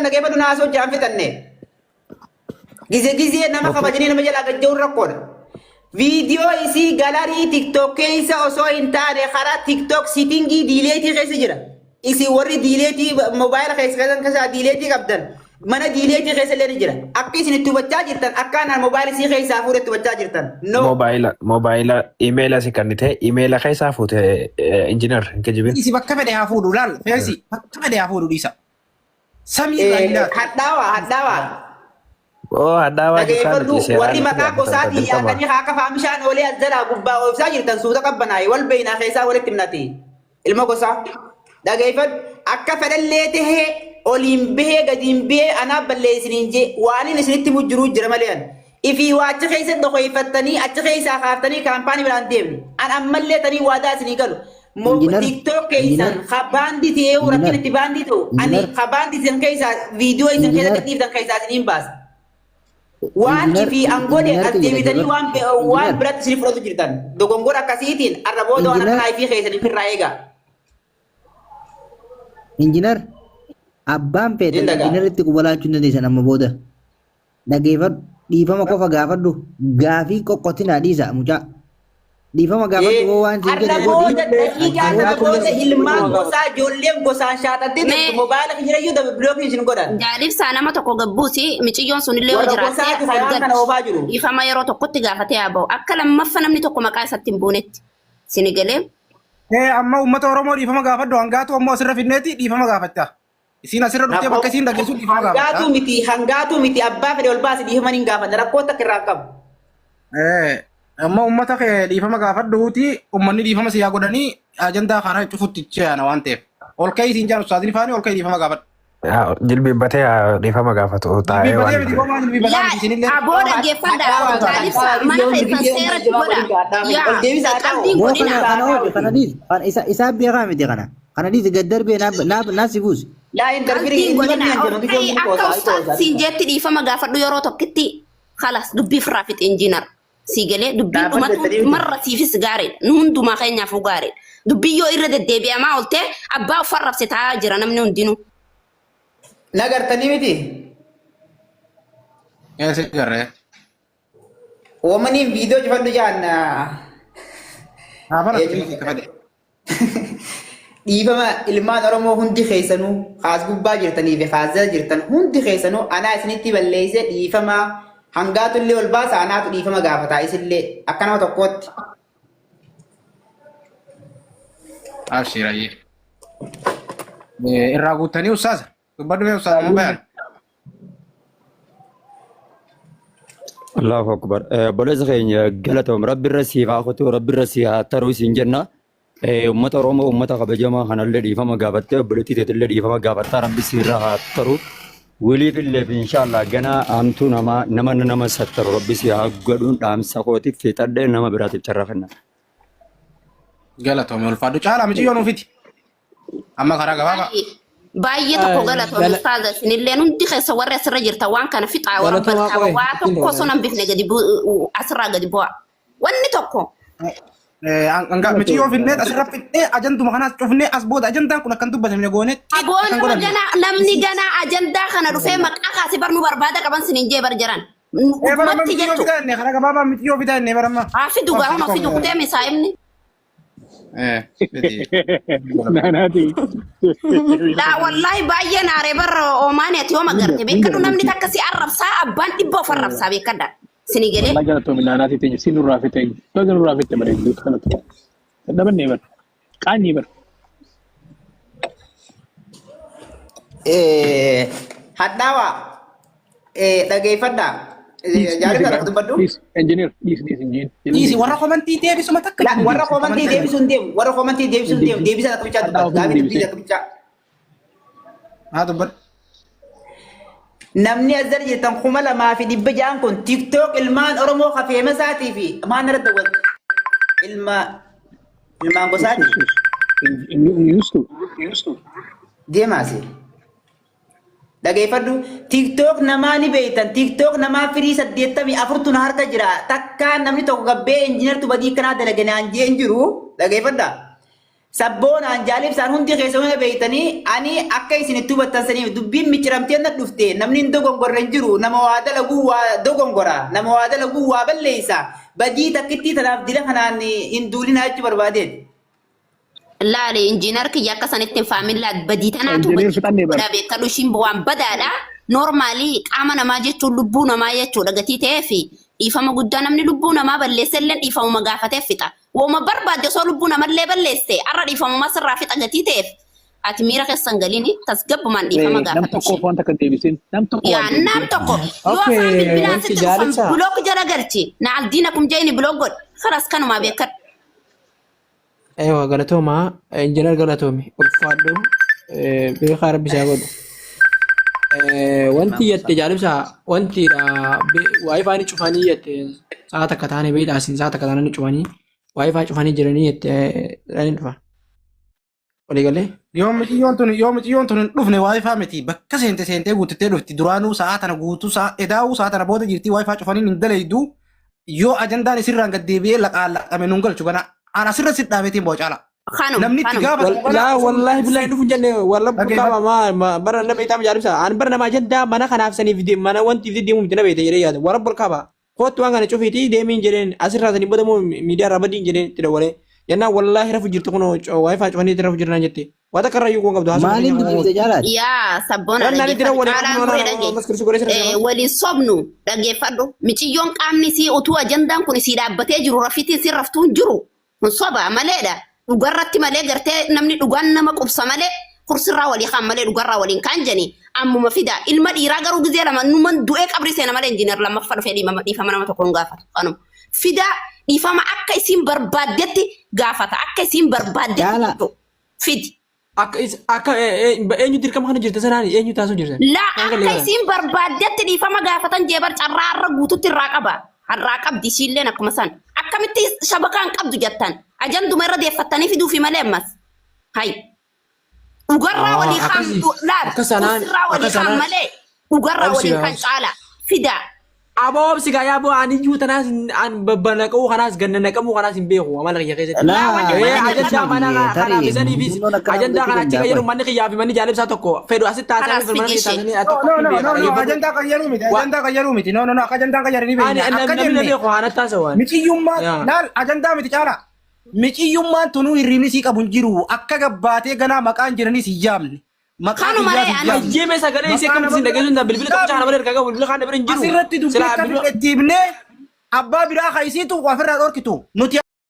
Dhageeffadhu na haasoo jiraan fixanne. Gize gizee nama kabajanii nama jalaa gajja'uun rakkoodha. Viidiyoo isii galarii TikTok keessa osoo hin taane karaa TikTok sitingii diileetii keessa jira. Isin warri diileetii moobaayila keessa keessan keessaa diileetii qabdan mana diileetii keessa illee ni jira. Akka isin itti hubachaa jirtan akka anaan moobaayila isii keessaa fuudhe itti hubachaa jirtan. No. Moobaayila moobaayila imeela si kennite imeela keessaa fuute injiinar hin kijibin. Isi bakka fedhe haa fuudhu laal feesi bakka fedhe haa fuudhu dhiisa. Samii irraa hin laatu. Hadhaawaa hadhaawaa. Oo hadhaawaa jechaa Dhageeffadhu miti seeraan warri itti maqaa gaafatan gosaatiin dirqama. yaatanii haa akka faamishaan oolee as jalaa gubbaa oofsaa jirtan suuta qabbanaa'e wal beeynaa keessaa walitti himnati. Ilma gosaa. Dhageeffadhu akka fedhallee tahee oliin bahee gadiin bahee anaa balleessiniin jee waaniin isinitti himu jiruu jira malee an. Ifii waa achi keessa dhokoyfattanii achi keessaa kaaftanii kaampaanii biraan deemne. An ammallee tanii waadaa isinii galu. Injinar, TikTok keessan injinar, ka baandii ta'ee injinar, rakkina itti baandii ta'u ani injinar, ka baandii isin keessaa viidiyoo isin keessa injinar, gadhiiftan keessaa isiniin baasa. Waan injinar, ifii an godhe injinar as kiyya deebitanii dhaggeeffadhu. waan waan Injinar, biratti isin fudhatu jirtan. Dogongora akkasiitiin arra booda waan injinar, akkanaa ifii keessaniif irraa eegaa. injinar, abbaan Hin feetan dhagaa. injinaritti qubalaachuu hin dandeessan amma booda. Dhageeffadhu. Dhiifama qofa gaafadhu. Gaafii qoqqotinaa dhiisa mucaa. Dhiifama gaafadhu hoo waan siin Har'a jedhe godhi. booda daqiiqaa Achi kana booda booda ilmaan gosaa ijoolleen gosaan shaaxattee Mee jirtu mobaayila kijirayyuu bilookii isin godhan. jaalibsaa nama tokko gabbuusi miciyyoon sunillee yoo Warra jiraatte gosaati kan waan kana galchi. oofaa jiru. Dhiifama yeroo tokkotti gaafatee haa ba'u. Akka lammaffa namni tokko maqaa isatti hin buunetti. Sini galee. Ee amma uummata Oromoo dhiifama gaafadhu hangaatu ammoo asirra fidneeti dhiifama gaafachaa. Isiin asirra dhuftee bakka isiin dhageessu dhiifama gaafadha. Hangaatuu miti hangaatuu miti abbaa fedhe ol baasi dhiifama hin gaafadha rakkoo takka irraa hin qabu. Ee amma uummata kee dhiifama gaafadhuuti uummanni dhiifama si haa godhanii ajandaa karaa cufutti ce'ana waan ta'eef. Ol ka'ii siin jaan ustaazni faani ol ka'ii dhiifama gaafadhu. Jilbiibbatee haa dhiifama gaafatu taa'ee Jilbiibbatee waan miti homaa jilbiibbataa Yaa miti isinillee. aboo dhaggeeffadha. Jaalibsaa mana keessan seeratti godha. Ol Yaa deebisa haa ta'u. qalbiin Boo godhina. kana kana oofe kana dhiisi. Kana isa isaa beekaa miti kana. Kana dhiisi gad darbee naa si buusi. Laa hin darbini Qalbiin hin godhina. darbini Ol jedhu ka'ii akka ustaaz siin jeetti dhiifama gaafadhu yeroo tokkitti kalas dubbii firraa fixe injiinar. Sii galee dubbiin Dhaabbata dhumatu jettanii miti. marra siifis gaariidha. Nu hundumaa keenyaafuu gaariidha. Dubbiin yoo irra deddeebi'amaa ooltee abbaa of arrabse taa'aa jira namni hundinuu. Nagartanii miti. Ee si garree. Oomaniin viidiyoo cufadhu jaan. Haa bara itti fedhe. Dhiifama ilmaan Oromoo hundi keessanuu kaas gubbaa jirtanii fi kaas jala jirtan hundi keessanuu anaa isinitti balleessee dhiifama hangaatu illee ol baasa anaatu dhiifama gaafataa isillee akka nama tokkootti. Abshir ayyee. Irraa guuttanii ustaaza. Dubbadhu mee ustaaza mun bayan. Allahu akbar. Obboleessa keenya galatoom rabbi irra siif haa kutu rabbi irra si haa taru siin jenna. Uummata Oromoo uummata kabajamaa kanallee dhiifama gaafattee obboleettii teetillee dhiifama gaafattaa rabbi si irra haa taru. Wiliif illee fi inshaallah ganaa hamtuu namaa nama nama sattaru rabbi si haa godhuun dhaamsa kootiif fixadhee nama biraatiif carraa kenna. Galatoome ulfaadhu caalaa miciyyoon uufiti. Amma karaa gabaabaa. Baay'ee tokko galatoomii ustaaza isinilleen hundi keessa warri asirra jirtan waan kana fixaa warra Galatoomaa balqaba qo'e. waa tokko osoo nan bifne gadi asirraa gadi bu'a. Wanni tokko Hanga miciyyoo finnee asirra fixnee ajanduma kanaas cufnee as booda ajandaan kun akkan dubbatamne goonee aboo akkan nama godhanne. ganaa namni ganaa ajandaa kana dhufee maqaa kaasee bar nu barbaada qaban sinin jee bar jiran. Ee bara amma Dhugumatti miciyyoo jechuudha. fitaa jenne karaa gabaabaa miciyyoo fitaa jenne bara amma. Haa fidu garuma fidu kutee misaa'imni. Naanaati. Laa wallaahi baay'ee naaree barra oomaani ati yooma garte beekadhu namni takka si arrabsaa abbaan dhibba of arrabsaa beekadha. Sini galee. Wallahi galatoomi naanaati teenya si nurraa fitte baga nurraa fitte bareedduu galatoomi. Dadhabannee bar qaanyii bar. Hadhaawaa dhageeffadhaa. Dhiis Jaalladha dhiis akka dubbadhu. dhiis engineer dhiis dhiis injiin. Dhiisi warra komantii deebisuma takka La, warra koomantii deebisuu hin deemu. Warra koomantii deebisuu hin deemu. Deebisa akka bichaa dubbata. Gaafii dubbii akka bichaa. Haa dubbadhu. Namni as jala jirtan 2600 kun TikTok ilmaan Oromoo kafeema isaatii fi maan irra dawwatu. Ilma ilmaan gosaati. Used to. Deemaasi. Dhageeffadhu. TikTok namaa ni beektan. TikTok namaa firii 84tu na harka jira. Takkaa namni tokko gabbee injiinartu badii kanaa dalage naan jee hin jiru. Dhageeffadha. Sabboonaan jaalibsaan hundi keessa hunda beektanii ani akka isin itti hubattan saniif dubbiin micciramtee na dhufte namni hin dogongorre hin jiru nama waa dalaguu waa dogongora nama waa dalaguu waa balleessa badii takkittii tanaaf dila kanaan hin duulinaa jechuu barbaadeet. Laali injiinar kiyya akka sanitti hin faamillaa badii tanaatu Injiinar badii fixannee bara. godhaa beekadhu ishiin waan badaadha. Noormaalii qaama namaa jechuun lubbuu namaa jechuudha gatii ta'eef dhiifama guddaa namni lubbuu namaa balleesse illee dhiifamuma gaafatee fixa. Wooma barbaadde osoo lubbuu namallee balleesse har'a dhiifamuma sirraa fixa gatii ta'eef ati miira keessan galiini tasgabbumaan dhiifama Nam gaafadhu tokkoof ishee. waan takka hin deebisin. Nam tokko waan Yaa deebisin. nam tokko yoo Okay, afaan bilbilaan wanti sitti dhufan jaalibsaa. bulook jala galchi na aldiina kum jeeni bulook godhi kalas kanumaa beekadhu. Ewa galatooma injiinar galatoomi ulfaadhu beekaa rabbi isaa godhu. Wanti jette jaalibsa wanti waayifaa ni cufanii jette sa'a takka taane beektaa isin sa'a takka taane ni cufanii waayifaa cufanii jiranii jette ni dhufa. Walii galee? Yoo miciyyoon tun hin dhufne waayifaa miti bakka seente seentee guuttee dhufti duraanuu sa'aa tana guutuu sa'aa edaa'uu sa'aa tana booda jirti waayifaa cufaniin hin dalaydu yoo ajandaan isirraan gad deebi'ee laqaan laqame nun galchu gana an asirra si dhaabeetiin bocaala. Kanuma Namni itti kanuma. gaafatamu gana Laa wallaahi billahi dhufu hin jenne walla Dhaggeeffadhu. qaba ma bara na beektaa jaalibsa an bara nama ajandaa mana kanaaf saniif mana wanti if deemu miti na beekte jedhee yaada warra bol qaba kootu waan kana cufiitii deemiin jedheen asirraa sanii booda immoo miidiyaa irraa badiin jedheen itti dawwalee jennaan wallaahi rafu jirtu kunoo waayifaa cufanii itti rafu jirnaan jette waan takka irraa iyyuu kun qabdu haasoo Maaliin dubbifte jaalaati? Yaa sabboona Wannaan itti dhaggeeffadhu. dawwalee Caalaan kunoo ture dhage. maskirsi godhee sirra jira. Waliin sobnu dhaggeeffadhu. Miciyyoon qaamni isii utuu ajandaan kun isii dhaabbatee jiru rafitiin isii raftuu hin jiru. Kun soba maleedha. Dhugarratti malee gartee namni dhugaan nama qubsa malee kursirraa walii kaan malee dhugarraa waliin kaan jeni ammuma fida. Ilma dhiiraa garuu gizee lama numan du'ee qabrii seena malee injiinar lammaffaa dhufee dhiifama nama tokko hin gaafatu. Kanuma. Fida dhiifama akka isiin barbaaddetti gaafata. Akka isiin barbaaddetti Jaala. jechuudha. Fidi. Akka akka eenyu dirqama kana jirte sanaan eenyu taasisuu jirtan? Laa Kan akka galee kana. isiin barbaaddetti dhiifama gaafatan jeebar carraa har'a guututti irraa qaba. Har'aa qabdi isiilleen akkuma san. Akkamitti shabakaan qabdu jettan. Ajanduma irra deeffattanii fiduufi malee ammas. Hay. Dhugarraa Ah, walii kaan akkasi laal akka sanaan kursirraa akka walii kaan sanaan malee dhugarraa obsi waliin kan obsi. caala. Fidaa. Aboo obsi gaa yaa boo ani iyyuu tanaas an babbanaquu kanaas ganna naqamuu kanaas hin beeku amala kiyya keessatti. Laa wanti Ee wanti Laa ajandaa mana tarii kanaaf isaniifis mudunnoon akkanaa ajandaa mudachuu kana achi danda'a qayyadu qoy. manni kiyyaa fi manni jaalibsaa tokko fedhu asitti haasa'anii Kalaas fi mana fidi kiyya ishee. taasisanii No, tokko no, hin no, beeka no, no, dhaggeeffadhu. ajandaa qayyaruu miti, Wa ajandaa qayyaruu miti. No, no, no, akka ajandaan qayyaranii ani beekna. Akka namni na jenne beeku haanatti haasawaan. miciyyummaan Yaa. laal ajandaa miti caala. Miciyyummaan tunuu hirribni sii qabu hin jiru. Akka gabbaatee ganaa maqaan jiraniis hin yaamne. Maqaa Kanuma kiyyaas ree hin anis. yaamne. Ayyee mee sagalee isii Maqaa akkamitti nama isin biraa dhageessuun ta'a bilbila tokkicha kana yaamne. malee harkaa qabu bilbila kaan bira hin jiru. Asirratti dubbii Silaa akka bilbila fixetti himnee abbaa biraa ka isiitu ofirraa dhorkitu. Nuti